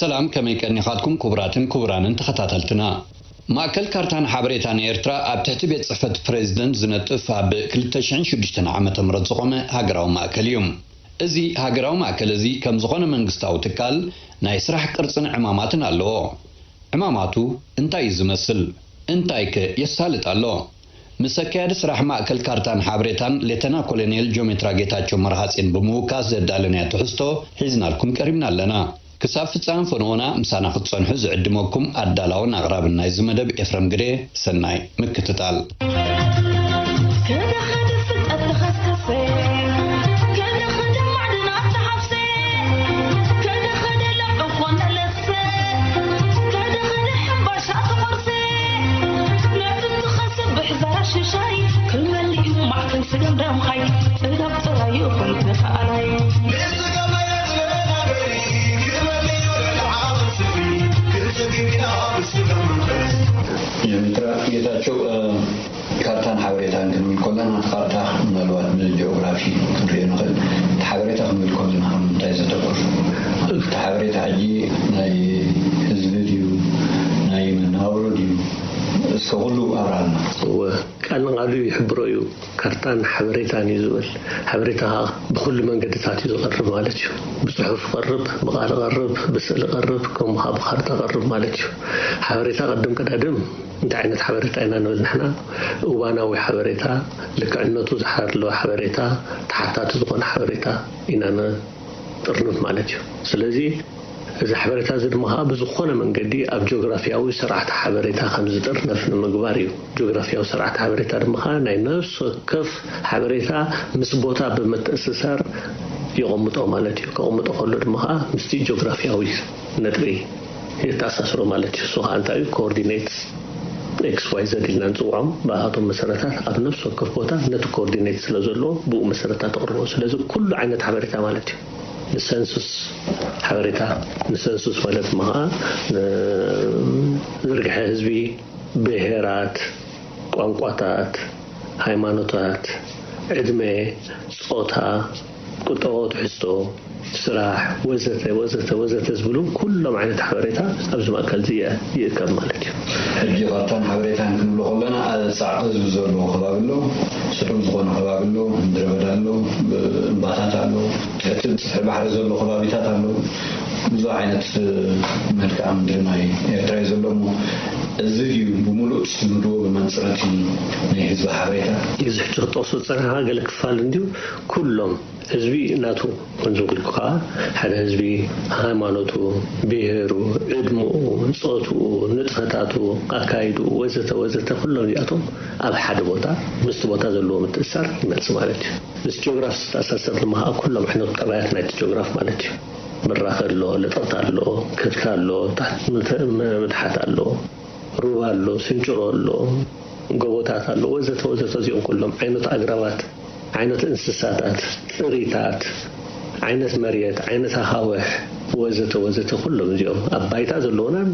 ሰላም፣ ከመይ ቀኒኻትኩም ክቡራትን ክቡራንን ተኸታተልትና? ማእከል ካርታን ሓበሬታን ኤርትራ ኣብ ትሕቲ ቤት ጽሕፈት ፕሬዚደንት ዝነጥፍ ኣብ ክልተ ሽሕን ሽዱሽተን ዓመተ ምህረት ዝቖመ ሃገራዊ ማእከል እዩ። እዚ ሃገራዊ ማእከል እዚ ከም ዝኾነ መንግስታዊ ትካል ናይ ስራሕ ቅርጽን ዕማማትን ኣለዎ። ዕማማቱ እንታይ እዩ ዝመስል? እንታይከ የሳልጥ ኣሎ? ምስ ኣካያዲ ስራሕ ማእከል ካርታን ሓበሬታን ሌተና ኮሎኔል ጆሜትራ ጌታቸው መርሃጼን ብምውካስ ዘዳለናዮ ትሕዝቶ ሒዝናልኩም ቀሪብና ኣለና። ክሳብ ፍጻመ ፈነወና ምሳና ክትጸንሑ ዝዕድመኩም ኣዳላውን ኣቕራብን ናይዚ መደብ ኤፍረም ግደ። ሰናይ ምክትታል። ከደ ከደ ፍልጠት ተኸስከሰ፣ ከደ ከደ ማዕድናት ተሓፍሰ፣ ከደ ከደ ለቅኾ ነለሰ፣ ከደ ከደ ሕምባሻ ተቖርሰ፣ ነቲ ትኸስብ ብሕዘራ ሽሻይ፣ ክመልእ እዩ ማዕከን ስገም ደምኻይ፣ ጥበብ ጥራይ ይኹን ተኸኣላይ። ጀሚትራ ጌታቸው፣ እ፣ ካርታን ሓበሬታን ክንብል ከለና፣ እቲ ካርታ ምናልባት ብጂኦግራፊ ክንሪኦ ንኽእል። እቲ ሓበሬታ ክንብል ከለና፣ ኣብ ምንታይ ዘተኩር? እቲ ሓበሬታ ሕጂ ናይ ህዝቢ ድዩ? ናይ መነባብሮ ድዩ? እስከ ኩሉ ኣብርሃልና። እወ፣ ቃል ንቃሉ ይሕብሮ እዩ። ካርታን ሓበሬታን እዩ ዝብል። ሓበሬታ ከዓ ብኩሉ መንገድታት እዩ ዝቐርብ ማለት እዩ። ብጽሑፍ ይቐርብ፣ ብቃል ይቐርብ፣ ብስእሊ ይቐርብ፣ ከምኡ ከዓ ብካርታ ይቐርብ ማለት እዩ። ሓበሬታ ቀደም ቀዳድም እንታይ ዓይነት ሓበሬታ ኢና ንብል ንሕና? እዋናዊ ሓበሬታ፣ ልክዕነቱ ዝሓለወ ሓበሬታ፣ ተሓታቲ ዝኾነ ሓበሬታ ኢና ንጥርንፍ ማለት እዩ። ስለዚ እዚ ሓበሬታ እዚ ድማ ከዓ ብዝኾነ መንገዲ ኣብ ጂኦግራፊያዊ ስርዓተ ሓበሬታ ከም ዝጥርነፍ ንምግባር እዩ። ጂኦግራፊያዊ ስርዓተ ሓበሬታ ድማ ከዓ ናይ ነፍሲ ወከፍ ሓበሬታ ምስ ቦታ ብምትእስሳር የቐምጦ ማለት እዩ። ከቐምጦ ከሎ ድማ ከዓ ምስቲ ጂኦግራፊያዊ ነጥቢ የተኣሳስሮ ማለት እዩ። እሱ ከዓ እንታይ እዩ? ኮኦርዲኔትስ ኤክስ ዋይ ዘድ ኢልና ንፅውዖም። ብኣቶም መሰረታት ኣብ ነፍሲ ወከፍ ቦታ ነቲ ኮኦርዲኔት ስለ ዘለዎ ብኡ መሰረታት ተቕርቦ። ስለዚ ኩሉ ዓይነት ሓበሬታ ማለት እዩ። ንሰንሱስ ሓበሬታ፣ ንሰንሱስ ማለት ድማ ከዓ ንዝርግሐ ህዝቢ፣ ብሄራት፣ ቋንቋታት፣ ሃይማኖታት፣ ዕድመ፣ ጾታ፣ ቁጠባዊ ትሕዝቶ፣ ስራሕ፣ ወዘተ ወዘተ ወዘተ ዝብሉ ኩሎም ዓይነት ሓበሬታ ኣብዚ ማእከል እዚ ይእከብ ማለት እዩ። ሕጂ ካርታን ሓበሬታን ክንብሎ ከለና፣ ኣብ ጻዕቂ ህዝቢ ዘለዎ ከባቢ ኣሎ፣ ስሑል ዝኾነ ከባቢ ኣሎ፣ ምድረ በዳ ኣሎ፣ እምባታት ኣሎ፣ ትሕቲ ስፍሒ ባሕሪ ዘሎ ከባቢታት ኣሎ። ብዙሕ ዓይነት መልክዓ ምድሪ ናይ ኤርትራ እዩ ዘሎ እሞ፣ እዚ ድዩ ብምሉእ ትስንድዎ ብመንጽር እቲ ናይ ህዝቢ ሓበሬታ? እዚ ሕጂ ክጠቕሶ ዝጸናሕካ ገለ ክፋል እንድዩ፣ ኩሎም ህዝቢ ናቱ ከም ዝብልኩ ከዓ፣ ሓደ ህዝቢ ሃይማኖቱ፣ ብሄሩ፣ ዕድመኡ፣ ጾትኡ፣ ንጥፈታቱ፣ ኣካይድኡ ወዘተ ወዘተ ኩሎም እዚኣቶም ኣብ ሓደ ቦታ ምስቲ ቦታ ዘለዎ ምትእሳር ይመጽእ ማለት እዩ። ምስ ጂኦግራፍ ዝተኣሳሰር ድማ ከዓ ኩሎም ዓይነት ጠባያት ናይቲ ጂኦግራፍ ማለት እዩ። ብራኸ ኣሎ፣ ለጠቕታ ኣሎ፣ ከፍታ ኣሎ፣ ታሕቲ ምት-፣ ም-፣ ምትሓት ኣሎ፣ ሩባ ኣሎ፣ ስንጭሮ ኣሎ፣ ጎቦታት ኣሎ፣ ወዘተ ወዘተ። እዚኦም ኩሎም ዓይነት ኣግራባት፣ ዓይነት እንስሳታት፣ ጥሪታት፣ ዓይነት መሬት፣ ዓይነት ኣኻውሕ ወዘተ ወዘተ፣ ኩሎም እዚኦም ኣብ ባይታ ዘለዉናን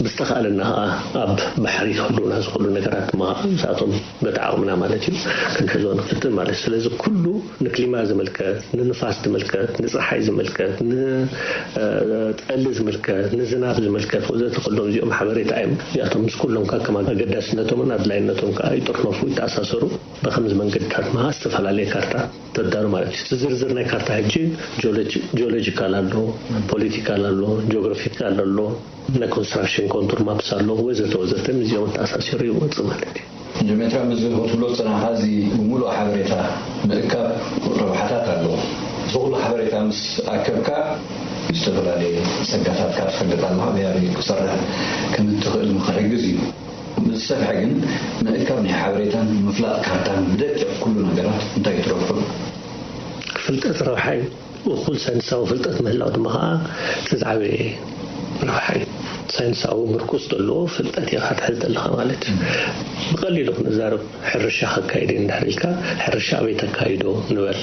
ብዝተኻእለና ከዓ ኣብ ባሕሪ ክህልዉና ዝኽእሉ ነገራት ድማ ምስኣቶም በቲ ዓቕምና ማለት እዩ ክንሕዞ ንፍትን ማለት እዩ። ስለዚ ኩሉ ንክሊማ ዝምልከት፣ ንንፋስ ዝምልከት፣ ንፀሓይ ዝምልከት፣ ንጠሊ ዝምልከት፣ ንዝናብ ዝምልከት ወዘተ ኩሎም እዚኦም ሓበሬታ እዮም። እዚኣቶም ምስ ኩሎም ከከም ኣገዳስነቶምን ኣድላይነቶም ከዓ ይጥርነፉ፣ ይተኣሳሰሩ። ብከምዚ መንገድታት መሃ ዝተፈላለየ ካርታ ተዳሉ ማለት እዩ። እቲ ዝርዝር ናይ ካርታ ሕጂ ጂኦሎጂ-፣ ጂኦሎጂካል ኣሎ፣ ፖለቲካል ኣሎ፣ ጂኦግራፊካል ኣሎ፣ ናይ ኮንስትራክሽን ኮንቱር ማፕስ ኣሎ፣ ወዘተ ወዘተ፣ ምስዚኦም ተኣሳሲሩ ይወፅእ ማለት እዩ። ጀሜትራ፣ ምስዚ ክትብሎ ዝጸናሕካ እዚ ብምሉእ ሓበሬታ ምእካብ ረብሓታት ኣለዎ። እዚ ኩሉ ሓበሬታ ምስ ኣከብካ፣ ዝተፈላለየ ጸጋታትካ ትፈልጥ ኣለኻ፣ ኣበይ ኣበይ ክሰርሕ ከም እትኽእል ንኽሕግዝ እዩ። ብዝሰፍሐ ግን፣ ምእካብ ናይ ሓበሬታን ምፍላጥ ካርታን ብደቂቕ ኩሉ ነገራት እንታይ ትረብሑ? ፍልጠት ረብሓ እዩ። እኹል ሳይንሳዊ ፍልጠት ምህላው ድማ ኸዓ እቲ ዝዓበየ ረብሓ እዩ። ሳይንሳዊ ምርኩስ ዘለዎ ፍልጠት ኢኻ ትሕዝ ዘለኻ ማለት እዩ። ብቐሊሉ ክንዛረብ፣ ሕርሻ ከካይድ እየ እንድሕር ኢልካ፣ ሕርሻ ኣበይ ተካይዶ ንበል?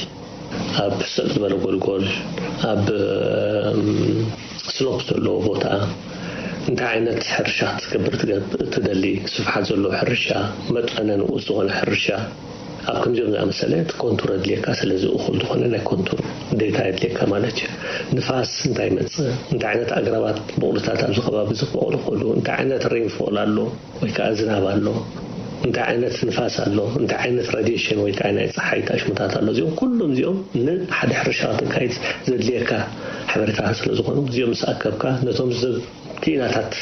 ኣብ ስቕ ዝበለ ጎልጎል፣ ኣብ፣ እም፣ ስሎፕ ዘለዎ ቦታ፣ እንታይ ዓይነት ሕርሻ ክትገብር ትገብ-፣ ትደሊ? ስፍሓት ዘለዎ ሕርሻ፣ መጠነ ንኡስ ዝኾነ ሕርሻ፣ ኣብ ከምዚኦም ዝኣመሰለ እቲ ኮንቱር ኣድልየካ። ስለዚ እኹል ዝኾነ ናይ ኮንቱር ዴታ የድልየካ ማለት እዩ። ንፋስ እንታይ ይመጽእ፣ እንታይ ዓይነት ኣግራባት ብቑልታት ኣብዚ ከባቢ እዚ ክበቑሉ ይኽእሉ፣ እንታይ ዓይነት ሬንፎል ኣሎ ወይ ከዓ ዝናብ ኣሎ፣ እንታይ ዓይነት ንፋስ ኣሎ፣ እንታይ ዓይነት ራዲሽን ወይ ከዓ ናይ ፀሓይ ታሽሙታት ኣሎ፣ እዚኦም ኩሎም እዚኦም ንሓደ ሕርሻ ከተካይድ ዘድልየካ ሓበሬታ ስለ ዝኾኑ እዚኦም ምስ ኣከብካ ነቶም ሰብ ኪኢላታት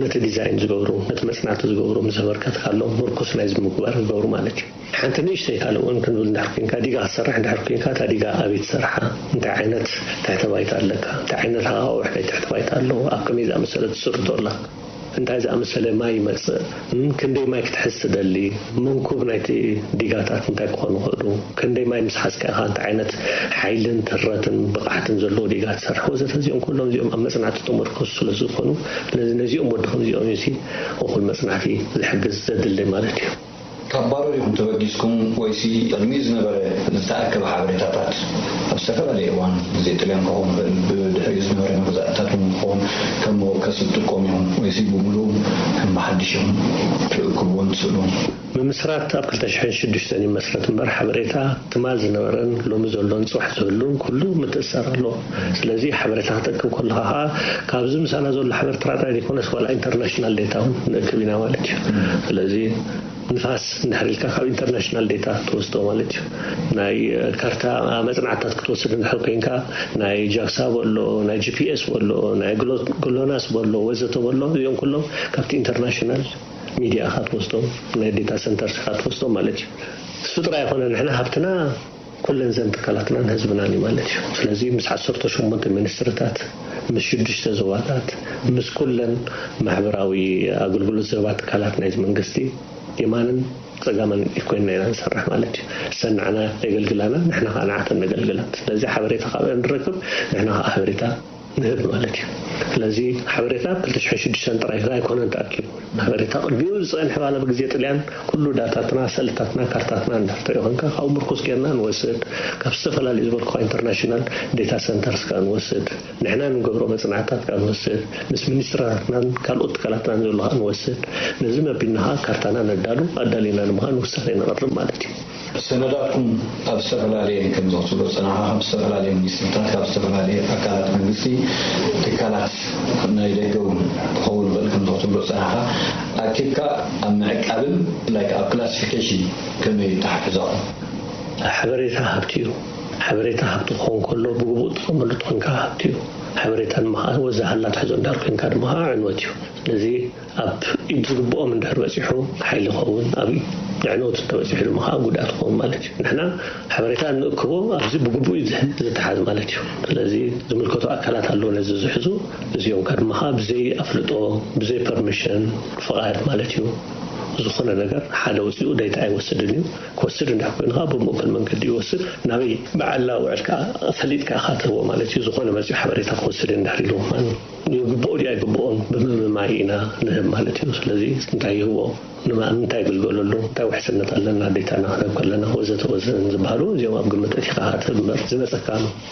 ነቲ ዲዛይን ዝገብሩ፣ ነቲ መጽናዕቲ ዝገብሩ ምስ ኣበርከትካሎም ምርኩስ ናይ ዝምግባር ዝገብሩ ማለት እዩ። ሓንቲ ንእሽተይ ካልእ እውን ክንብል እንድሕር ኮንካ፣ ዲጋ ክትሰርሕ እንድሕር ኮንካ፣ እታ ዲጋ ኣበይ ትሰርሓ፣ እንታይ ዓይነት ትሕተ ባይታ ኣለካ፣ እንታይ ዓይነት ኣቃውሕ ናይ ትሕተ ባይታ ኣለዎ፣ ኣብ ከመይ ዝኣመሰለ ትስርቶ ኣላ፣ እንታይ ዝኣመሰለ ማይ ይመጽእ፣ እም፣ ክንደይ ማይ ክትሕዝ ትደሊ፣ መንኩብ ናይቲ ዲጋታት እንታይ ክኾኑ ይኽእሉ፣ ክንደይ ማይ ምስ ሓዝካ ኢኻ፣ እንታይ ዓይነት ሓይልን ትረትን ብቕዓትን ዘለዎ ዲጋ ትሰርሕ፣ ወዘተ። እዚኦም ኩሎም እዚኦም ኣብ መጽናዕቲ ተመርኮሱ ስለ ዝኾኑ፣ ነዚ-፣ ነዚኦም ወዲ ከምዚኦም እዩ እኮ ንመጽናዕቲ ዝሕግዝ ዘድሊ ማለት እዩ። ካብ ባዶ ዲኹም ተበጊስኩም ወይሲ ቅድሚ ዝነበረ ዝተኣከበ ሓበሬታታት ኣብ ዝተፈላለየ እዋን ግዜ ጥልያን ክኸውን ይኽእል፣ ብድሕሪኡ ዝነበረ መግዛእትታት እውን ክኸውን ከም መወከሲ ትጥቀሙ ኢኹም ወይሲ ብምሉኡ ከም ብሓድሽ ኢኹም ክትእክብዎን ትስእሉ? ምምስራት ኣብ ክልተ ሽሕን ሽዱሽተን ይመስረት እምበር ሓበሬታ ትማል ዝነበረን ሎሚ ዘሎን ጽባሕ ዝህሉን ኩሉ ምትእስሳር ኣለዎ። ስለዚ ሓበሬታ ክተእክብ ከለኻ ኸኣ ካብዚ ምሳና ዘሎ ሓበሬታ ጥራይ ዘይኮነስ ዋላ ኢንተርናሽናል ዴታ እውን ንእክብ ኢና ማለት እዩ። ስለዚ ንፋስ እንድሕር ኢልካ ካብ ኢንተርናሽናል ዴታ ትወስዶ ማለት እዩ። ናይ ካርታ መጽናዕትታት ክትወስድ እንድሕር ኮንካ ናይ ጃክሳ በሎ፣ ናይ ጂ ፒ ኤስ በሎ፣ ናይ ግሎ-፣ ግሎናስ በሎ ወዘተ በሎ እዚኦም ኩሎም ካብቲ ኢንተርናሽናል ሚድያ ኢኻ ትወስዶም፣ ናይ ዴታ ሰንተርስ ኢኻ ትወስዶም ማለት እዩ። እሱ ጥራይ ኣይኮነ፣ ንሕና ሃብትና ኩለን ዘን ትካላትናን ህዝብናን እዩ ማለት እዩ። ስለዚ ምስ ዓሰርተ ሸሞንተ ሚኒስትርታት፣ ምስ ሽዱሽተ ዞባታት፣ ምስ ኩለን ማሕበራዊ ኣገልግሎት ዝህባ ትካላት ናይዚ መንግስቲ የማንን ጸጋምን ኮይንና ኢና ንሰርሕ ማለት እዩ። እሰን ንዓና የገልግላና፣ ንሕና ከዓ ንዓተን ነገልግለን። ስለዚ ሓበሬታ ካብአን ንረክብ፣ ንሕና ከዓ ሓበሬታ ንህብ ማለት እዩ። ስለዚ ሓበሬታ ክልተ ሽሕን ሽዱሽተን ጥራይ ኣይኮነን ተኣኪቡ። ሓበሬታ ቅድሚኡ ዝጸንሐ ዋላ ብግዜ ጥልያን ኩሉ ዳታትና፣ ስእልታትና፣ ካርታትና እንድሕር ተሪኦ ኮንካ ካብኡ ምርኩስ ጌርና ንወስድ። ካብ ዝተፈላለዩ ዝበልኩኻ ኢንተርናሽናል ዴታ ሰንተርስ ከኣ ንወስድ። ንሕና ንገብሮ መጽናዕትታት ከኣ ንወስድ። ምስ ሚኒስትርታትናን ካልኦት ትካላትናን ዘሎ ከኣ ንወስድ። ነዚ መቢልና ከኣ ካርታና ነዳሉ፣ ኣዳሊና ድማ ንውሳኔ ነቕርብ ማለት እዩ። ሰነዳትኩም ኣብ ዝተፈላለየ ከም ዘኽትብሎ ጸናኻ፣ ካብ ዝተፈላለየ ሚኒስትርታት፣ ካብ ዝተፈላለየ ኣካላት መንግስቲ፣ ትካላት ናይ ደገ እውን ክኸውን ይኽእል ከም ዘኽትብሎ ጸናኻ፣ ኣኪብካ ኣብ ምዕቃብን፣ ላይክ፣ ኣብ ክላሲፊኬሽን ከመይ ተሓሕዛኹም? ሓበሬታ ሃብቲ እዩ። ሓበሬታ ሃብቲ ክኸውን ከሎ ብግቡእ ትጥቀመሉ ተኾንካ ሃብቲ እዩ። ሓበሬታ ድማ ከዓ ወዛ ሃላ ትሕዞ እንዳር ኮንካ ድማ ከዓ ዕንወት እዩ። ስለዚ ኣብ ኢድ ዝግብኦም እንድሕር በጺሑ ሓይሊ ይኸውን፣ ኣብ ኢድ ዕንወት እንተበጺሑ ድማ ከዓ ጉድኣት ይኸውን ማለት እዩ። ንሕና ሓበሬታ እንእክቦ ኣብዚ ብግቡእ እዩ ዝህ-፣ ዝተሓዝ ማለት እዩ። ስለዚ ዝምልከቱ ኣካላት ኣለዉ ነዚ ዝሕዙ፣ እዚኦም ከ ድማ ከዓ ብዘይ ኣፍልጦ፣ ብዘይ ፐርሚሽን፣ ፍቓድ ማለት እዩ፣ ዝኾነ ነገር ሓደ ወፂኡ ዴታ ኣይወስድን እዩ። ክወስድ እንድሕር ኮይኑ ከዓ ብምእኩል መንገዲ ይወስድ። ናበይ ብዓላ ውዕል ከዓ ፈሊጥካ ኢኻ ትህቦ ማለት እዩ። ዝኾነ መፂኡ ሓበሬታ ክወስድ እንድሕር ኢሉ ማለት እዩ። ይግብኦ ድዩ ኣይግብኦን ብምምማይ ኢና ንህብ ማለት እዩ። ስለዚ እንታይ ይህቦ፣ ንማ-፣ እንታይ ይግልገለሉ፣ እንታይ ውሕስነት ኣለና፣ ዴታና ክንህብ ከለና ወዘተ ወዘተ ዝበሃሉ እዚኦም ኣብ ግምት ኣእቲኻ ትህብ እምበር ዝመፀካ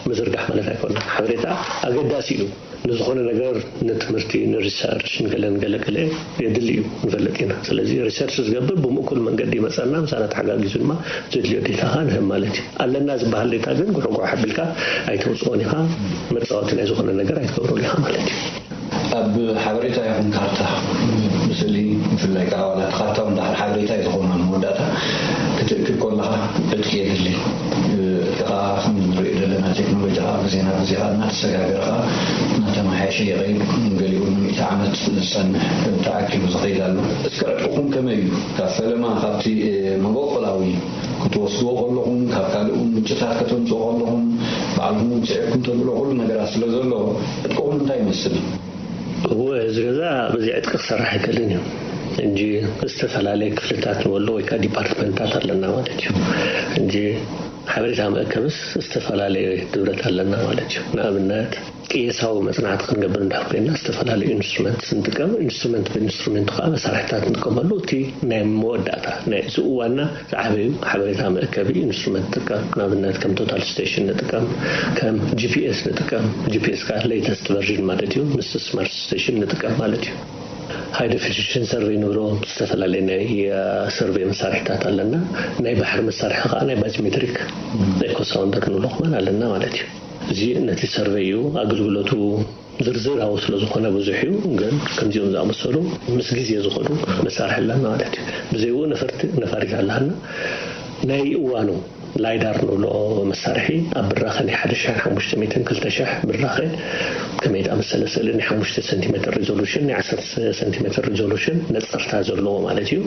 ምዝርጋሕ ማለት ኣይኮነን። ሓበሬታ ኣገዳሲ እዩ። ንዝኾነ ነገር ንትምህርቲ፣ ንሪሰርች፣ ንገለ ንገለ ገለ የድሊ እዩ፣ ንፈልጥ ኢና። ስለዚ ሪሰርች ዝገብር ብምእኩል መንገዲ ይመፀና፣ ምሳና ተሓጋጊዙ ድማ ዘድልዮ ዴታ ኸዓ ንህብ ማለት እዩ። ኣለና ዝበሃል ዴታ ግን ጉሕጉሕ ኣቢልካ ኣይተውፅኦን ኢኻ፣ መፃወቲ ናይ ዝኾነ ነገር ኣይትገብሮን ኢኻ ማለት እዩ። ኣብ ሓበሬታ ይኹን ካርታ፣ ብስእሊ ብፍላይ ከዓ ዋላ እቲ ካርታ እውን ደሓር ሓበሬታ እዩ ዝኾን ኣብ መወዳእታ ክትእክብ ከለኻ ዕጥቂ የድሊ። እቲ ከዓ ከም እንሪኦ ዘለና ቴክኖሎጂ ከዓ ግዜ ናብ ግዜ ከዓ እናተሰጋገረ ከዓ እናተመሓየሸ ይኸይድ። ገሊኡ ንሚእቲ ዓመት ዝፀንሕ ተኣኪቡ ዝኸይድ ኣሎ። እስከ ዕጥቅኹም ከመይ እዩ? ካብ ፈለማ ካብቲ፣ እ፣ መበቆላዊ ክትወስድዎ ከለኹም፣ ካብ ካልእ እውን ምንጭታት ከተምፅኡ ከለኹም፣ ባዕልኹም እውን ስዒርኩም ተብሎ ኩሉ ነገራት ስለ ዘሎ፣ ዕጥቅኹም እንታይ ይመስል? እወ፣ እዚ ገዛ በዚ ዕጥቂ ክሰርሕ ኣይክእልን እዩ። እንጂ ዝተፈላለየ ክፍልታት ንበሎ ወይ ከዓ ዲፓርትመንታት ኣለና ማለት እዩ። እንጂ ሓበሬታ መእከብስ ዝተፈላለየ ንብረት ኣለና ማለት እዩ። ንኣብነት፣ ቅየሳዊ መጽናዕቲ ክንገብር እንድሕር ኮይንና፣ ዝተፈላለዩ ኢንስትሩመንት ንጥቀም። ኢንስትሩመንት ብኢንስትሩመንት ከዓ መሳርሕታት ንጥቀመሉ። እቲ ናይ መወዳእታ፣ ናይ እዚ እዋንና ዝዓበዩ ሓበሬታ መእከቢ ኢንስትሩመንት ንጥቀም። ንኣብነት፣ ከም ቶታል ስቴሽን ንጥቀም፣ ከም ጂ ፒ ኤስ ንጥቀም። ጂ ፒ ኤስ ከዓ ሌተስት ቨርዥን ማለት እዩ፣ ምስ ስማርት ስቴሽን ንጥቀም ማለት እዩ። ሃይ ዴፊኒሽን ሰርቬይ ንብሎ ዝተፈላለየ ናይ ሰርቬይ መሳርሒታት ኣለና። ናይ ባሕሪ መሳርሒ ከዓ ናይ ባዚሜትሪክ ኤኮ ሳውንደር ንብሎ ክመን ኣለና ማለት እዩ። እዚ ነቲ ሰርቬይ እዩ። ኣገልግሎቱ ዝርዝራዊ ስለ ዝኾነ ብዙሕ እዩ። ግን ከምዚኦም ዝኣመሰሉ ምስ ግዜ ዝኸዱ መሳርሒ ኣለና ማለት እዩ። ብዘይኡ ነፈርቲ ነፋሪት ኣለሃና። ናይ እዋኑ ላይዳር ንብሎ መሳርሒ ኣብ ብራኸ ናይ ሓደ ሽሕን ሓሙሽተ ሚእትን ክልተ ሽሕ ብራኸ ከመይ ዝኣመሰለ ስእሊ ናይ ሓሙሽተ ሰንቲሜትር ሪዞሉሽን፣ ናይ ዓሰርተ ሰንቲሜትር ሪዞሉሽን ነፀርታ ዘለዎ ማለት እዩ።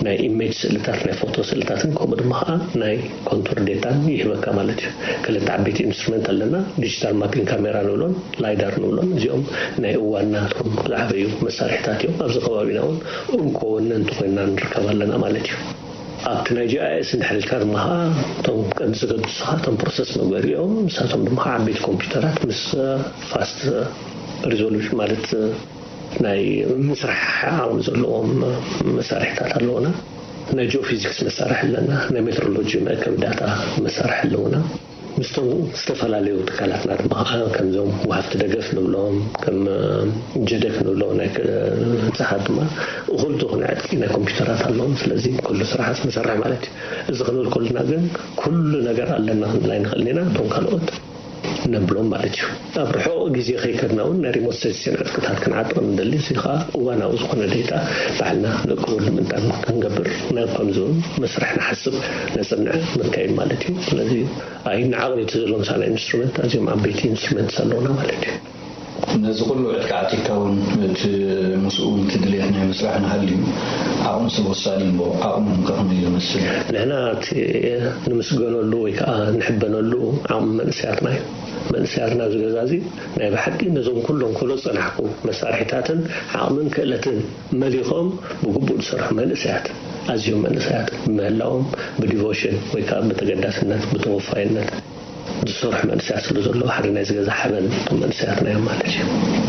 ናይ ኢሜጅ ስእልታት፣ ናይ ፎቶ ስእልታትን ከምኡ ድማ ከዓ ናይ ኮንቱር ዴታን ይህበካ ማለት እዩ። ክልተ ዓበይቲ ኢንስትሩመንት ኣለና። ዲጂታል ማፒንግ ካሜራ ንብሎን ላይዳር ንብሎን፣ እዚኦም ናይ እዋንና እቶም ዝዓበዩ መሳርሒታት እዮም። ኣብዚ ከባቢና እውን እንኮ ወነንቲ ኮይና ንርከብ ኣለና ማለት እዩ። ኣብቲ ናይ ጂ ኣይ ኤስ እንድሕር ኢልካ ድማ ከዓ እቶም ቀንዲ ዘገድሱ ከዓ እቶም ፕሮሰስ መግበሪ እዮም። ንሳቶም ድማ ከዓ ዓበይቲ ኮምፒውተራት ምስ ፋስት ሪዞሉሽን ማለት ናይ ምስራሕ ዓቕሚ ዘለዎም መሳርሒታት ኣለውና። ናይ ጂኦፊዚክስ መሳርሒ ኣለና። ናይ ሜትሮሎጂ መእከቢ ዳታ መሳርሒ ኣለውና። ምስቶም ዝተፈላለዩ ትካላትና ድማ ከዓ ከምዞም ወሃብቲ ደገፍ ንብሎም፣ ከም ጀደክ ንብሎ ናይ ክ-፣ ህንፃሓት ድማ እኹል ዝኾነ ዕጥቂ ናይ ኮምፒውተራት ኣለዎም። ስለዚ ኩሉ ስራሓት ንሰርሕ ማለት እዩ። እዚ ክንብል ከለና ግን ኩሉ ነገር ኣለና ክንብል ኣይንኽእልን ኢና። እቶም ካልኦት ነብሎም ማለት እዩ። ኣብ ርሑቕ ግዜ ከይከድና እውን ናይ ሪሞት ሴንሲንግ ዕጥቅታት ክንዓጥቕ ንደሊ። እዚ ከዓ እዋናዊ ዝኾነ ዴታ ባዕልና ንእክበሉ ምእንታን ክንገብር ናብ ከምዚ እውን መስርሕ ንሓስብ፣ ነፅንዕ፣ ንካይድ ማለት እዩ። ስለዚ ኣይነዓቕን እቲ ዘሎ ምሳና ኢንስትሩመንት፣ ኣዝዮም ዓበይቲ ኢንስትሩመንት ዘለውና ማለት እዩ። ነዚ ኩሉ ዕጥቂ ዓጢቕካ እውን እቲ ምስኡ እቲ ድሌት ናይ ምስራሕ ንሃልዩ ዓቕሚ ሰብ ወሳኒ እምቦ፣ ዓቕሞም ከ ከመይ ዝመስል? ንሕና እቲ ንምስገነሉ ወይ ከዓ ንሕበነሉ ዓቕሚ መንእሰያትና እዩ። መንእሰያትና ኣብዚ ገዛ እዚ ናይ ብሓቂ ነዞም ኩሎም ክብሎ ዝጸናሕኩ መሳርሒታትን ዓቕምን ክእለትን መሊኾም ብግቡእ ዝሰርሑ መንእሰያት፣ ኣዝዮም መንእሰያት ብምህላዎም ብዲቮሽን ወይ ከዓ ብተገዳስነት፣ ብተወፋይነት ዝሰርሑ መንእሰያት ስለ ዘለዉ፣ ሓደ ናይዚ ገዛ ሓበን እቶም መንእሰያትና እዮም ማለት እዩ።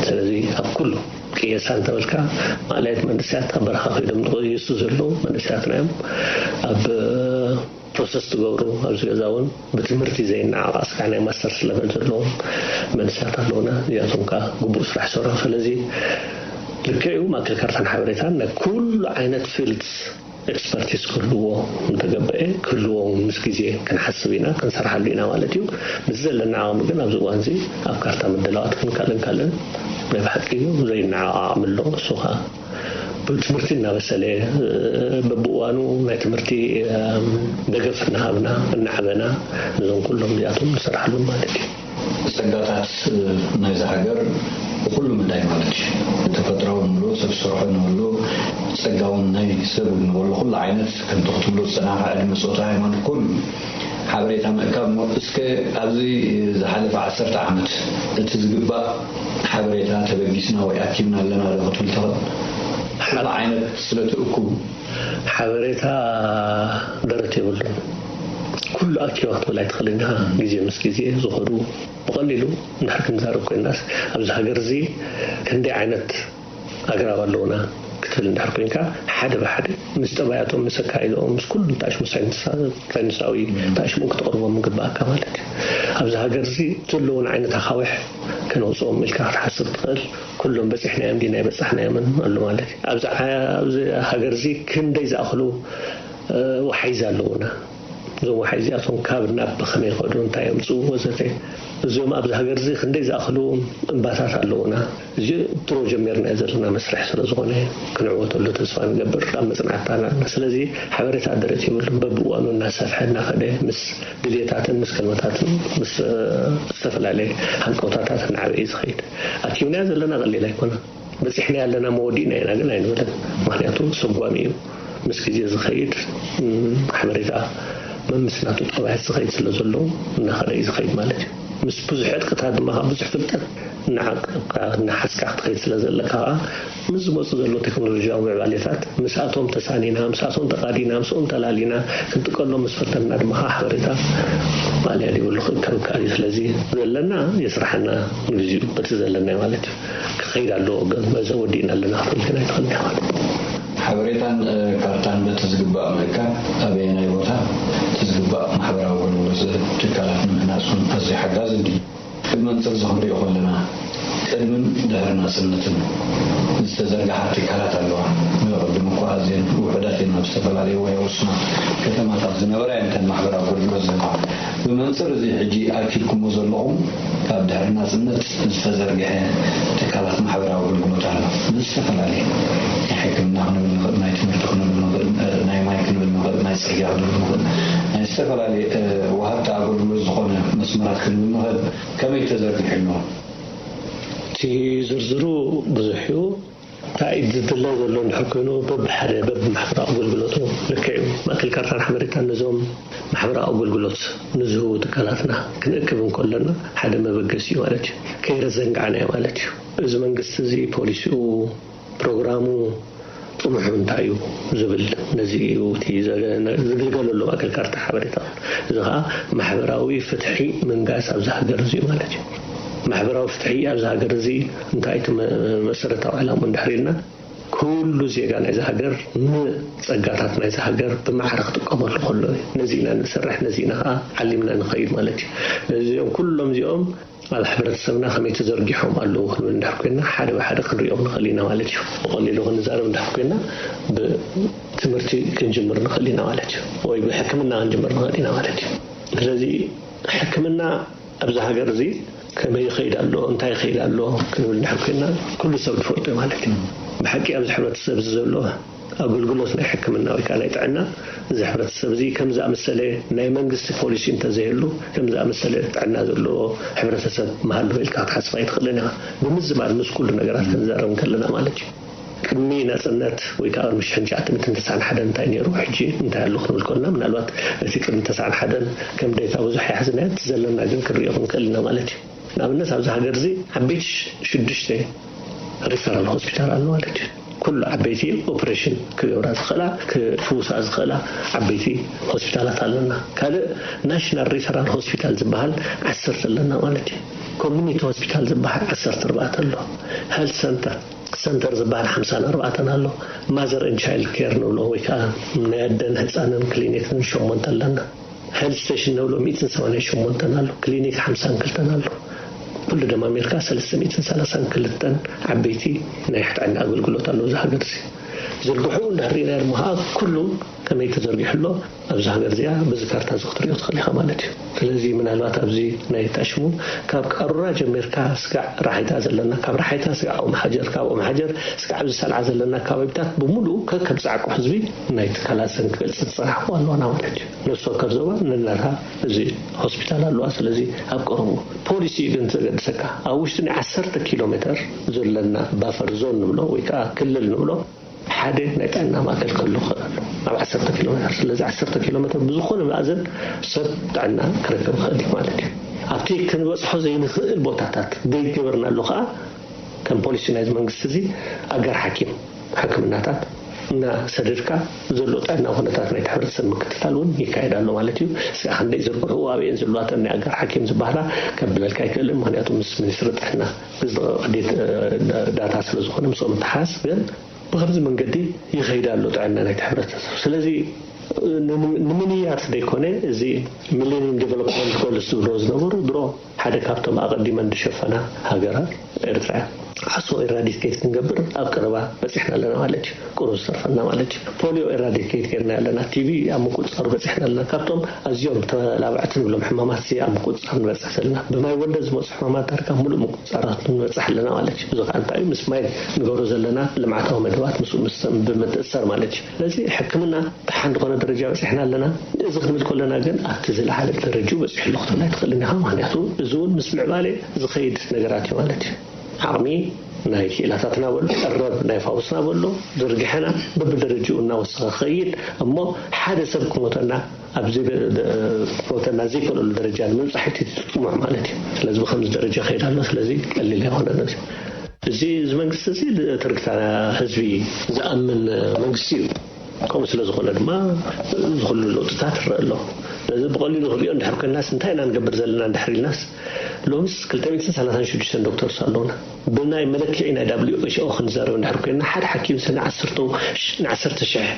ስለዚ ኣብ ኩሉ ቅየሳ እንተበልካ፣ ማእለያት መንእሰያት ኣብ በረኻ ከይዶም ዝቕየሱ ዘለዉ መንእሰያትና እዮም። ኣብ ፕሮሰስ ትገብሩ ኣብዚ ገዛ እውን ብትምህርቲ ዘይነዓቕ ኣስካዕ ናይ ማስተርስ ለቨል ዘለዎም መንእሰያት ኣለዉና። እዚኣቶም ከዓ ግቡእ ስራሕ ይሰርሑ። ስለዚ ልክዕ እዩ፣ ማእከል ካርታን ሓበሬታን ናይ ኩሉ ዓይነት ፊልድስ ኤክስፐርቲስ ክህልዎ እንተገበአ ክህልዎ ምስ ግዜ ክንሓስብ ኢና፣ ክንሰርሓሉ ኢና ማለት እዩ። ምስ ዘለና ዓቕሚ ግን ኣብዚ እዋን እዚ ኣብ ካርታ ምድላዋት ክንካልን ካልእን ናይ ብሓቂ እዩ ዘይነዓቕ ዓቕሚ ኣሎ። እሱ ከዓ ብትምህርቲ እናበሰለ፣ በብእዋኑ ናይ ትምህርቲ፣ እም፣ ደገፍ እናሃብና፣ እናዕበና፣ ነዞም ኩሎም እዚኣቶም ንሰርሓሎም ማለት እዩ። ጸጋታት ናይዛ ሃገር ብኹሉ መዳይ ማለት እዩ። ተፈጥራዊ ንብሎ፣ ሰብ ዝሰርሖ ንብሎ፣ ጸጋውን ናይ ሰብ ንበሎ ኩሉ ዓይነት ከምቲ ክትብሎ ዝጸናሕካ ዕድመ፣ ጾታ፣ ሃይማኖት፣ ኩሉ ሓበሬታ ምእካብ እሞ፣ እስከ ኣብዚ ዝሓለፈ ዓሰርተ ዓመት እቲ ዝግባእ ሓበሬታ ተበጊስና ወይ ኣኪብና ኣለና ዶ ክትብል ትኽእል? ኩሉ ዓይነት ስለ ትእኩቡ። ሓበሬታ ደረት የብሉን። ኩሉ ኣኪባ ክትብል ኣይትኽእልን ኢኻ። ግዜ ምስ ግዜ ዝኸዱ ብቐሊሉ እንድሕር ክንዛረብ ኮይንናስ፣ ኣብዚ ሃገር እዚ ክንደይ ዓይነት ኣግራብ ኣለውና ክትብል እንድሕር ኮይንካ፣ ሓደ ብሓደ ምስ ጠባያቶም፣ ምስ ኣካይድኦም፣ ምስ ኩሉ ንታሽሙ ሳይንሳ-፣ ሳይንሳዊ ታሽሙ ክትቕርቦም ምግባእካ ማለት እዩ። ኣብዚ ሃገር እዚ ዘለዉ ዓይነት ኣኻውሕ ከነውፅኦም ኢልካ ክትሓስብ ትኽእል። ኩሎም በፂሕናዮም ድና ኣይበፃሕናዮምን ኣሎ ማለት እዩ። ኣብዚ ዓ-፣ ኣብዚ ሃገር እዚ ክንደይ ዝኣኽሉ፣ እ፣ ወሓይዚ ኣለዉና። እዞም ወሓይዚ እዚኣቶም ካብ ናብ ብኸመይ ይኸዱ፣ እንታይ የምፅኡ ወዘተ። እዚኦም ኣብዚ ሃገር እዚ ክንደይ ዝኣኽሉ እምባታት ኣለዉና። እዚ ድሮ ጀሚርናዮ ዘለና መስርሕ ስለ ዝኾነ ክንዕወተሉ ተስፋ ንገብር ኣብ መጽናዕትታና። ስለዚ ሓበሬታ ደረት የብሉን። በብእዋኑ እናሰፍሐ እናኸደ ምስ ድልየታትን ምስ ከልመታትን ምስ፣ እ፣ ዝተፈላለየ ሃንቀውታታት እናዓበየ እዩ ዝኸይድ። ኣኪብናዮ ዘለና ቀሊል ኣይኮነን። በጺሕናዮ ኣለና መወዲእና ኢና ግን ኣይንብልን። ምኽንያቱ ሰጓሚ እዩ። ምስ ግዜ ዝኸይድ፣ እም፣ ሓበሬታ መምስ ናቱ ጠባያት ዝኸይድ ስለ ዘሎ እናኸደ እዩ ዝኸይድ ማለት እዩ። ምስ ብዙሕ ዕጥቅታት ድማ ካብ ብዙሕ ፍልጠት እናዓቀብካ እናሓዝካ ክትኸይድ ስለ ዘለካ ከዓ ምስ ዝመፁ ዘለዉ ቴክኖሎጂያዊ ምዕባሌታት ምስኣቶም ተሳኒና፣ ምስኣቶም ተቓዲና፣ ምስኦም ተላሊና ክንጥቀሎም ምስ ፈተንና ድማ ከዓ ሓበሬታ ማእለያ ዘይብሉ ክእከብ ይከኣል እዩ። ስለዚ ዘለና የስርሓና ንግዚኡ በቲ ዘለናዮ ማለት እዩ። ክኸይድ ኣለዎ ግን በዚ ወዲእና ኣለና ክትብል ግን ኣይትኽእልን ኢኻ ማለት እዩ። ሓበሬታን፣ እ፣ ካርታን በቲ ዝግባእ ምእካብ ኣበየናይ ቦታ እቲ ዝግባእ ማሕበራዊ ኣገልግሎት ዝህብ ትካላት ንምህናጽ እውን ኣዝዩ ሓጋዚ እንድዩ። ብመንጽር እዚ ክንሪኦ ከለና፣ እቲ ቅድምን ድሕሪ ናጽነትን ዝተዘርግሓ ትካላት ኣለዋ። ቅድም እኳ ኣዝየን ውሑዳት እየን ኣብ ዝተፈላለዩ ወይ ውሱናት ከተማታት ዝነበራ እየን እተን ማሕበራዊ ኣገልግሎት ዝህባ። ብመንጽር እዚ ሕጂ ኣኪብኩሞ ዘለኹም ካብ ድሕሪ ናጽነት ዝተዘርግሐ ትካላት ማሕበራዊ ኣገልግሎት ኣሎ። ብዝተፈላለየ ናይ ሕክምና ክንብል ንኽእል፣ ናይ ትምህርቲ ክንብል ንኽእል፣ ናይ ማይ ክንብል ንኽእል፣ ናይ ጽርግያ ክንብል ንኽእል፣ ናይ ዝተፈላለየ ወሃብቲ ኣገልግሎት ዝኾነ መስመራት ክንብል ንኽእል። ከመይ ተዘርጊሑ ኣሎ? እቲ ዝርዝሩ ብዙሕ እዩ። እንታይ ዝድለ ዘሎ እንድሕር ኮይኑ በብሓደ በብማሕበራዊ ኣገልግሎቱ ልክዕ እዩ። ማእከል ካርታን ሓበሬታን ነዞም ማሕበራዊ ኣገልግሎት ንዝህቡ ትካላትና ክንእክብ እንከለና ሓደ መበገሲ እዩ ማለት እዩ። ከይረዘንጋዕናዮ ማለት እዩ። እዚ መንግስቲ እዚ ፖሊሲኡ፣ ፕሮግራሙ፣ ጥሙሑ እንታይ እዩ ዝብል ነዚ እዩ እቲ ዘ-፣ ዝግልገለሉ ማእከል ካርታ ሓበሬታ። እዚ ኸዓ ማሕበራዊ ፍትሒ ምንጋስ ኣብዚ ሃገር እዚ እዩ ማለት እዩ። ማሕበራዊ ፍትሒ ኣብዚ ሃገር እዚ እንታይ እቲ መ-፣ መሰረታዊ ዕላማ እንድሕር ኢልና ኩሉ ዜጋ ናይዚ ሃገር ንጸጋታት ናይዚ ሃገር ብማዕረ ክጥቀመሉ ከሎ እዩ። ነዚ ኢና ንሰርሕ፣ ነዚ ኢና ኸዓ ዓሊምና ንኸይድ ማለት እዩ። ነዚኦም ኩሎም እዚኦም ኣብ ሕብረተሰብና ከመይ ተዘርጊሖም ኣለዉ ክንብል እንድሕር ኮይና ሓደ ብሓደ ክንሪኦም ንኽእል ኢና ማለት እዩ። ብቐሊሉ ክንዛረብ እንድሕር ኮይና ብትምህርቲ ክንጅምር ንኽእል ኢና ማለት እዩ። ወይ ብሕክምና ክንጅምር ንኽእል ኢና ማለት እዩ። ስለዚ ሕክምና ኣብዚ ሃገር እዚ ከመይ ይኸይድ ኣሎ፣ እንታይ ይኸይድ ኣሎ ክንብል እንድሕር ኮይና ኩሉ ሰብ ዝፈልጦ እዩ ማለት እዩ። ብሓቂ ኣብዚ ሕብረተሰብ እዚ ዘሎ ኣገልግሎት ናይ ሕክምና ወይ ከዓ ናይ ጥዕና እዚ ሕብረተሰብ እዚ ከም ዝኣመሰለ ናይ መንግስቲ ፖሊሲ እንተዘይህሉ ከም ዝኣመሰለ ጥዕና ዘለዎ ሕብረተሰብ ምሃለወ ኢልካ ክትሓስብ ኣይትኽእልን ኢኻ። ብምዝማድ ምስ ኩሉ ነገራት ክንዛረብ እንከለና ማለት እዩ። ቅድሚ ናጽነት ወይ ከዓ ቅድሚ ሽሕን ትሽዓተ ሚእትን ተስዓን ሓደን እንታይ ነይሩ፣ ሕጂ እንታይ ኣሎ ክንብል ከለና ምናልባት እቲ ቅድሚ ተስዓን ሓደን ከም ዴታ ብዙሕ ኣይሓዝናዮ፣ እቲ ዘለና ግን ክንሪኦ ክንክእል ኢና ማለት እዩ። ንኣብነት ኣብዚ ሃገር እዚ ዓበይቲ ሽ-፣ ሽዱሽተ ሪፈራል ሆስፒታል ኣሎ ማለት እዩ። ኩሉ ዓበይቲ ኦፕሬሽን ክገብራ ዝኽእላ፣ ክፍውሳ ዝኽእላ ዓበይቲ ሆስፒታላት ኣለና። ካልእ ናሽናል ሪፈራል ሆስፒታል ዝበሃል ዓሰርተ ኣለና ማለት እዩ። ኮሚኒቲ ሆስፒታል ዝበሃል ዓሰርተ ኣርባዕተ ኣሎ። ሄልት ሰንተር፣ ሰንተር ዝበሃል ሓምሳን ኣርባዕተን ኣሎ። ማዘር ኤንድ ቻይልድ ኬር ንብሎ ወይ ከዓ ናይ ኣደን ህፃንን ክሊኒክን ሸሞንተ ኣለና። ሄልት ስቴሽን ንብሎ ሚእትን ሰማንያን ሸሞንተን ኣሎ። ክሊኒክ ሓምሳን ክልተን ኣሎ። ኩሉ ደማሚርካ ሰለስተ ሚእትን ሰላሳን ክልተን ዓበይቲ ናይ ጥዕና ኣገልግሎት ኣለዉ እዚ ሃገር እዚ። ዝርግሑ እንድሕር ርኢና ድማ ከዓ ኩሉ ከመይ ተዘርጊሑ ኣሎ ኣብዚ ሃገር እዚኣ በዚ ካርታ እዚ ክትሪኦ ትኽእል ኢኻ ማለት እዩ። ስለዚ ምናልባት ኣብዚ ናይ ታሽሙ ካብ ቃሩራ ጀሚርካ ስጋዕ ራሓይታ ዘለና፣ ካብ ራሓይታ ስጋዕ ኦም ሓጀር፣ ካብ ኦም ሓጀር ስጋዕ ኣብዚ ሰልዓ ዘለና ከባቢታት ብምሉኡ ከከም ጻዕቁ ህዝቢ ናይ ትካላት ሰንኪ ገልጺ ዝጸናሕኩ ኣለዋና ማለት እዩ። ነፍሲ ወከፍ ዞባ ነናታ እዚ ሆስፒታል ኣለዋ። ስለዚ ኣብ ቀረቡ ፖሊሲ እዩ ግን ዘገድሰካ። ኣብ ውሽጢ ናይ ዓሰርተ ኪሎ ሜተር ዘለና ባፈር ዞን ንብሎ ወይ ከዓ ክልል ንብሎ ሓደ ናይ ጥዕና ማእከል ክህሉ ክኽእል ኣሎ ኣብ ዓሰርተ ኪሎ ሜተር። ስለዚ ዓሰርተ ኪሎ ሜተር ብዝኾነ መኣዘን ሰብ ጥዕና ክረክብ ይኽእል እዩ ማለት እዩ። ኣብቲ ክንበጽሖ ዘይንኽእል ቦታታት ዘይገበርናሉ ከዓ ከም ፖሊሲ ናይዚ መንግስቲ እዚ ኣጋር ሓኪም ሕክምናታት እናሰደድካ ዘሎ ጥዕና ኩነታት ናይቲ ሕብረተሰብ ምክትታል እውን ይካየድ ኣሎ ማለት እዩ። እስከ ክንደይ ዝርግሑ ኣበየን ዘለዋተን ናይ ኣጋር ሓኪም ዝበሃላ ከብለልካ ኣይክእልን፣ ምክንያቱ ምስ ሚኒስትሪ ጥዕና ዝለቐቐ ዴት-፣ ዳታ ስለ ዝኾነ ምስኦም እተሓዝ ግን ብኸምዚ መንገዲ ይኸይድ ኣሎ ጥዕና ናይቲ ሕብረተሰብ። ስለዚ ን-፣ ንምንያት ዘይኮነ እዚ ሚሌኒየም ዴቨሎፕመንት ጎልስ ዝብሎ ዝነበሩ ድሮ ሓደ ካብቶም ኣቐዲመን ዝሸፈና ሃገራት ኤርትራ እያ። ዓሶ ኤራዲኬት ክንገብር ኣብ ቀረባ በፂሕና ኣለና ማለት እዩ። ቁሩብ ዝተርፈና ማለት እዩ። ፖሊዮ ኤራዲኬት ጌርና ኣለና። ቲቪ ኣብ ምቁፅፃሩ በፂሕና ኣለና። ካብቶም ኣዝዮም ተላባዕቲ ንብሎም ሕማማት እዚ ኣብ ምቁፅፃር ንበፅሕ ዘለና። ብማይ ወለድ ዝመፁ ሕማማት ዳርጋ ሙሉእ ምቁፅፃራት ንበፅሕ ኣለና ማለት እዩ። እዚ ከዓ እንታይ እዩ? ምስ ማይ ንገብሮ ዘለና ልምዓታዊ መደባት ምስኡ ምስ ብምትእሳር ማለት እዩ። ስለዚ ሕክምና ደሓን ዝኾነ ደረጃ በፂሕና ኣለና። እዚ ክንብል ከለና ግን ኣብቲ ዝለዓለ ደረጃኡ በፂሑ ኣሎ ክትብል ኣይትኽእልን ኢኻ። ምክንያቱ እዚ እውን ምስ ምዕባለ ዝኸይድ ነገራት እዩ ማለት እዩ። ዓቕሚ ናይ ክኢላታትና በሎ፣ ቀረብ ናይ ፈውስና በሎ፣ ዝርግሐና በብደረጃኡ እናወሰኸ ክኸይድ እሞ ሓደ ሰብ ክሞተና ኣብ ዘይ-፣ ክሞተና ዘይክእለሉ ደረጃ ንምብፃሕ እቲ ጥሙሕ ማለት እዩ። ስለዚ ብኸምዚ ደረጃ ይኸይድ ኣሎ። ስለዚ ቀሊል ኣይኮነን። እዚ፣ እዚ መንግስቲ እዚ ትርግታ ህዝቢ ዝኣምን መንግስቲ እዩ። ከምኡ ስለ ዝኾነ ድማ እዚ ኩሉ ለውጥታት ይረአ ኣሎ። ስለዚ ብቐሊሉ ክንሪኦ እንድሕር ኮይንናስ እንታይ ኢና ንገብር ዘለና እንድሕር ኢልናስ ሎምስ ክልተ ሚእትን ሰላሳን ሽዱሽተን ዶክተርስ ኣለውና። ብናይ መለክዒ ናይ ዳብሊው ኤች ኦ ክንዛረብ እንድሕር ኮይንና ሓደ ሓኪም ሰነ ዓሰርተ፣ ንዓሰርተ ሽሕ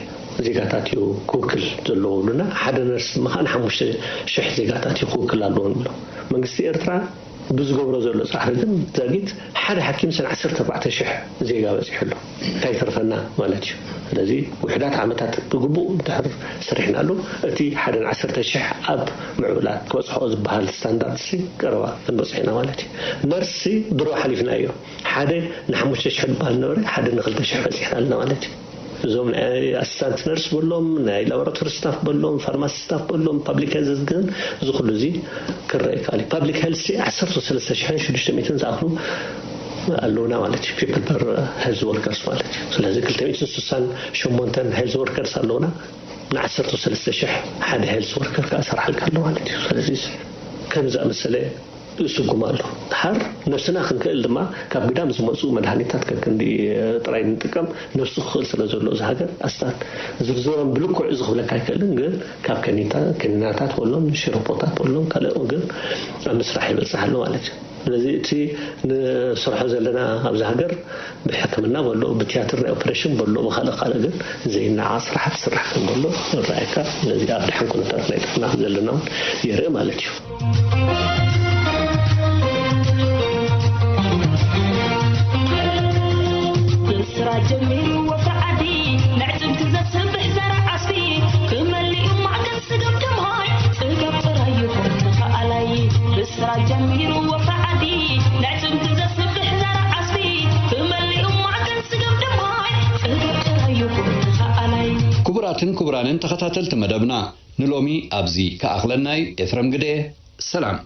ዜጋታት እዩ ክውክል ዘለዎ ይብሉና። ሓደ ነርስ ድማ ከዓ ንሓሙሽተ ሽሕ ዜጋታት እዩ ክውክል ኣለዎ ንብሎ። መንግስቲ ኤርትራ ብዝገብሮ ዘሎ ፃዕሪ ግን ዛጊት ሓደ ሓኪም ሰን ዓሰርተ ኣርባዕተ ሽሕ ዜጋ በፂሑ ኣሎ። እንታይ ይተርፈና ማለት እዩ። ስለዚ ውሕዳት ዓመታት ብግቡእ እንድሕር ሰሪሕናሉ፣ እቲ ሓደ ን ዓሰርተ ሽሕ ኣብ ምዕቡላት ክበፅሖ ዝበሃል ስታንዳርድ ሲ ቀረባ ክንበፅሖ ኢና ማለት እዩ። ነርሲ ድሮ ሓሊፍናዮ። ሓደ ንሓሙሽተ ሽሕ ዝበሃል ነበረ፣ ሓደ ንክልተ ሽሕ በፂሕና ኣለና ማለት እዩ። እዞም ናይ ኣሲስታንት ነርስ በሎም፣ ናይ ላቦራቶሪ ስታፍ በሎም፣ ፋርማሲ ስታፍ በሎም፣ ፓብሊክ ሄልዝ ግን እዚ ኩሉ እዚ ክረአ ይከኣል እዩ። ፓብሊክ ሄልዝ ዓሰርተ ሰለስተ ሽሕን ሽዱሽተ ሚእትን ዝኣኽሉ ኣለውና ማለት እዩ። ፒፕል ፐር ሄልዝ ወርከርስ ማለት እዩ። ስለዚ ክልተ ሚእትን ስሳን ሸሞንተን ሄልዝ ወርከርስ ኣለውና፣ ን ዓሰርተ ሰለስተ ሽሕ ሓደ ሄልዝ ወርከር ከኣ ሰርሓልካ ኣሎ ማለት እዩ። ስለዚ ከም ዝኣመሰለ ይስጉም ኣሎ። ድሓር ነብስና ክንክእል ድማ ካብ ግዳም ዝመፁ መድሃኒታት ከክንዲ ጥራይ ንጥቀም። ነብሱ ክኽእል ስለ ዘሎ እዚ ሃገር ኣስታት ዝርዝሮም ብልክዑ እዚ ክብለካ ኣይክእልን፣ ግን ካብ ከኒታ- ከኒናታት በሎም፣ ሽሮፖታት በሎም፣ ካልእ ግን ኣብ ምስራሕ ይበፅሕ ኣሎ ማለት እዩ። ስለዚ እቲ ንሰርሖ ዘለና ኣብዚ ሃገር ብሕክምና በሎ፣ ብትያትር ናይ ኦፕሬሽን በሎ፣ ብካልእ ካልእ ግን ዘይነዓ ስራሓት ስራሕ ከም ዘሎ ይረኣየካ። ስለዚ ኣብ ደሓን ኩነታት ናይ ጥዕና ከም ዘለና እውን የርኢ ማለት እዩ። ብስራ ጀሚሩ ወፍሪ ዓዲ ንዕፅምቲ ዘስብሕ ዘርእ ዓስቢ ክመልእ እዩ ማዕገን ስግምግም ሃይ ፅገብ ጥራይ ይኹን ተኸኣላይ ብስራ ጀሚሩ ወፍሪ ዓዲ ንዕፅምቲ ዘስብሕ ዘርእ ዓስቢ ክመልእ እዩ ማዕገን ስግምግም ሃይ ፅገብ ጥራይ ይኹን ተኸኣላይ ክቡራትን ክቡራንን ተኸታተልቲ መደብና ንሎሚ ኣብዚ ከኣኽለናይ ኤፍረም ግደ ሰላም።